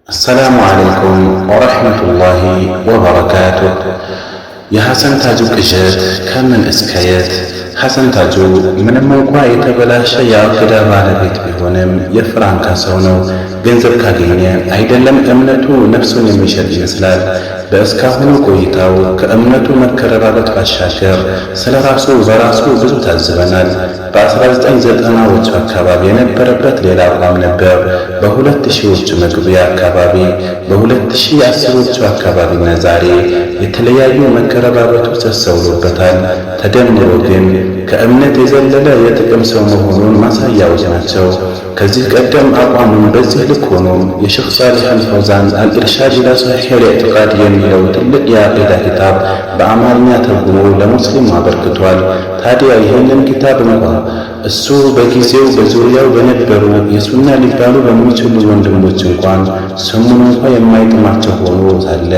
السلام عليكم ورحمة الله وبركاته። የሐሰን ታጁ ቅዠት ከምን እስከ የት? ሐሰን ታጁ ምንም እንኳ የተበላሸ የአቂዳ ባለቤት ቢሆንም የፍራንካ ሰው ነው። ገንዘብ ካገኘ አይደለም እምነቱ ነፍሱን የሚሸጥ ይመስላል። በእስካሁኑ ቆይታው ከእምነቱ መከረባበት ባሻገር ስለ ራሱ በራሱ ብዙ ታዝበናል። በ1990ዎቹ አካባቢ የነበረበት ሌላ አቋም ነበር። በ2000ዎቹ መግቢያ አካባቢ፣ በ2010ዎቹ አካባቢና ዛሬ የተለያዩ መከረባበቶች ተስተውሎበታል። ተደምሮ ግን ከእምነት የዘለለ የጥቅም ሰው መሆኑን ማሳያዎች ናቸው። ከዚህ ቀደም አቋሙን በዚህ ልክ ሆኖም የሼኽ ሳሊሕ አልፈውዛን አልኢርሻድ ኢላ ሶሒሕ ልኢዕቲቃድ የሚለው ትልቅ የአቂዳ ኪታብ በአማርኛ ተርጉሞ ለሙስሊሙ አበርክቷል። ታዲያ ይህንን ኪታብ እንኳ እሱ በጊዜው በዙሪያው በነበሩ የሱና ሊባሉ በሚችሉ ወንድሞች እንኳን ስሙን እንኳ የማይጥማቸው ሆኖ ሳለ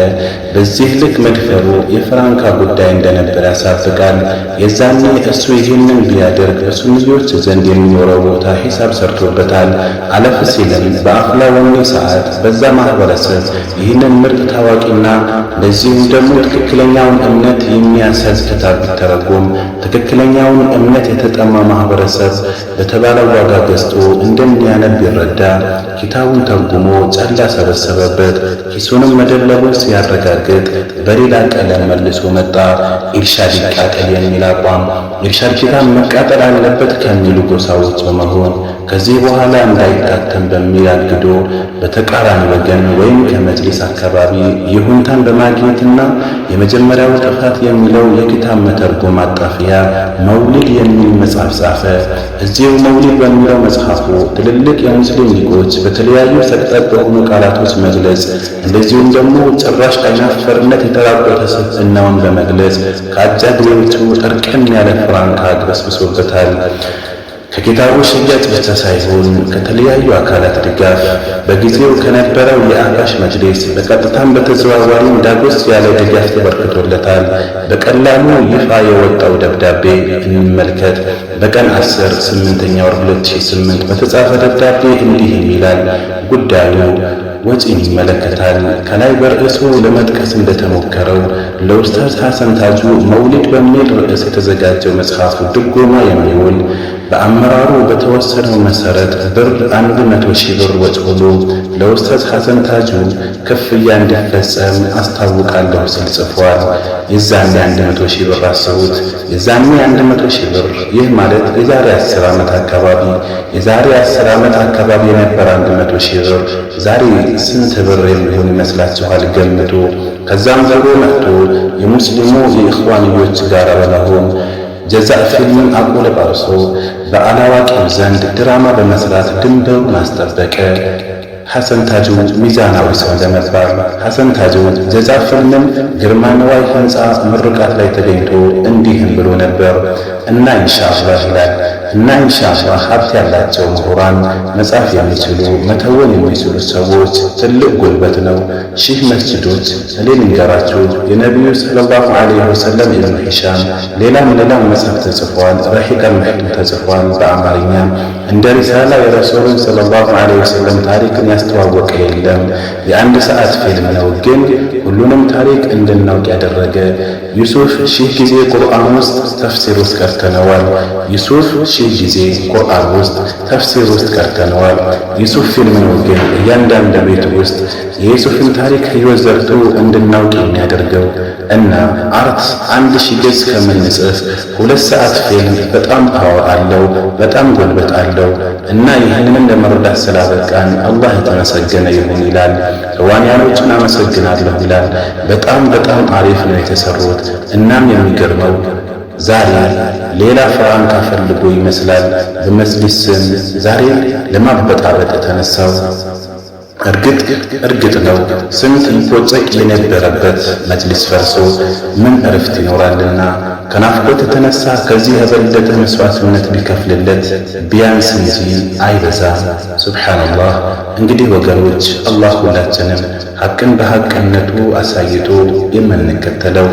በዚህ ልክ መድፈሩ የፍራንካ ጉዳይ እንደነበር ያሳብቃል። የዛኔ እሱ ይህንን ቢያደርግ በሱንዮች ዘንድ የሚኖረው ቦታ ሂሳብ ሰርቶበታል። አለፍ ሲልም በአፍላ ወኔ ሰዓት በዛ ማህበረሰብ ይህንን ምርጥ ታዋቂና እንደዚሁም ደግሞ ትክክለኛውን እምነት የሚያሳዝ ኪታብ ቢተረጎም ትክክለኛውን እምነት የተጠማ ማህበረሰብ በተባለው ዋጋ ገዝቶ እንደሚያነብ ይረዳ። ኪታቡን ተርጉሞ ጨላ ሰበሰበበት። ኪሱንም መደለቡን ሲያረጋግጥ በሌላ ቀለም መልሶ መጣ። ኢርሻድ ይቃጠል የሚል አቋም፣ ኢርሻድ ኪታብ መቃጠል አለበት ከሚሉ ጎሳዎች በመሆን ከዚህ በኋላ እንዳይታተም በሚል አግዶ በተቃራኒ ወገን ወይም ከመጅሊስ አካባቢ ይሁንታን በማግኘትና የመጀመሪያው ጥፋት የሚለው የኪታብ መተርጎም ማጣፊያ መውሊድ የሚል መጽሐፍ ጻፈ። እዚሁ መውሊድ በሚለው መጽሐፉ ትልልቅ የሙስሊም ሊቆች በተለያዩ ሰቅጠጥ በሆኑ ቃላቶች መግለጽ እንደዚሁም ደግሞ ጭራሽ አይናፈርነት የተራቆተ ስብዕናውን በመግለጽ ከአጃግሬዎቹ ጠርቀም ያለ ፍራንካ አግበስብሶበታል። ከኪታቡ ሽያጭ ብቻ ሳይሆን ከተለያዩ አካላት ድጋፍ፣ በጊዜው ከነበረው የአህባሽ መጅሊስ በቀጥታም በተዘዋዋሪም ዳጎስ ያለ ድጋፍ ተበርክቶለታል። በቀላሉ ይፋ የወጣው ደብዳቤ እንመልከት። በቀን 10 8ኛ ወር 2008 በተጻፈ ደብዳቤ እንዲህ ይላል። ጉዳዩ ወጪን ይመለከታል። ከላይ በርዕሱ ለመጥቀስ እንደተሞከረው ለኡስታዝ ሐሰን ታጁ መውሊድ በሚል ርዕስ የተዘጋጀው መጽሐፉ ድጎማ የሚውል በአመራሩ በተወሰነው መሰረት ብር 100,000 ብር ወጪ ሆኖ ለኡስታዝ ሐሰን ታጁ ክፍያ እንዲፈጸም አስታውቃለሁ ሲል ጽፏል። የዛኔ 100,000 ብር አስቡት። የዛኔ 100,000 ብር፣ ይህ ማለት የዛሬ 10 ዓመት አካባቢ፣ የዛሬ 10 ዓመት አካባቢ የነበረ 100,000 ብር ዛሬ ስንት ብር የሚሆን ይመስላችኋል? ገምቱ። ከዛም ዞሮ መጥቶ የሙስሊሙ የኢኽዋንዮች ጋር በመሆን ጀዛእ ፊልምን አቆለጳርሶ በአላዋቂው ዘንድ ድራማ በመስራት ድንበሩን አስጠበቀ። ሐሰን ታጁ ሚዛናዊ ሰው ለመባል ሐሰን ታጁ ጀዛእ ፊልምን ግርማ ነዋይ ህንፃ ምርቃት ላይ ተገኝቶ እንዲህም ብሎ ነበር። እና ኢንሻአላህ ይላል፣ እና ኢንሻአላህ ሀብት ያላቸው ምሁራን፣ መጻፍ የሚችሉ፣ መተወን የሚችሉ ሰዎች ትልቅ ጉልበት ነው። 1,000 መስጂዶች፣ እኔ ልንገራችሁ፣ የነቢዩ صلى الله عليه وسلم ኢብኑ ሂሻም ሌላም ሌላም መጽሐፍ ተጽፏል። ረሒቀል መሕቱም ተጽፏል በአማርኛ። እንደ ሪሳላ የረሱሉን صلى الله عليه وسلم ታሪክን ያስተዋወቀ የለም። የአንድ ሰዓት ፊልም ነው፣ ግን ሁሉንም ታሪክ እንድናውቅ ያደረገ። ዩሱፍ 1,000 ጊዜ ቁርአን ውስጥ ተፍሲር ውስጥ ቀርተነዋል። ዩሱፍ 1,000 ጊዜ ቁርአን ውስጥ ተፍሲር ውስጥ ቀርተነዋል። ዩሱፍ ፊልም ነው፣ ግን እያንዳንዱ ቤት ውስጥ የዩሱፍን ታሪክ ህይወት ዘርቶ እንድናውቅ የሚያደርገው። እና art 1,000 ገጽ ከምንጽፍ 2 ሰዓት ፊልም በጣም power አለው፣ በጣም ጉልበት አለው። እና ይህንንም ለመረዳት ስላበቃን አላህ የተመሰገነ ይሁን ይላል። ተዋንያኖችን አመሰግናለሁ ይላል። በጣም በጣም አሪፍ ነው የተሰሩት። እናም የሚገርመው ዛሬ ሌላ ፍራንካ ፈልጎ ይመስላል በመጅሊስ ስም ዛሬ ለማበጣበጥ የተነሳው። እርግጥ እርግጥ ነው ስንት ይቦጨቅ የነበረበት መጅሊስ ፈርሶ ምን እረፍት ይኖራልና ከናፍቆት የተነሳ ከዚህ የበለጠ መስዋዕትነት ቢከፍልለት ቢያንስ እንጂ አይበዛም። ሱብሓነላህ። እንግዲህ ወገኖች አላህ ሁላችንም ሐቅን በሐቅነቱ አሳይቶ የምንከተለው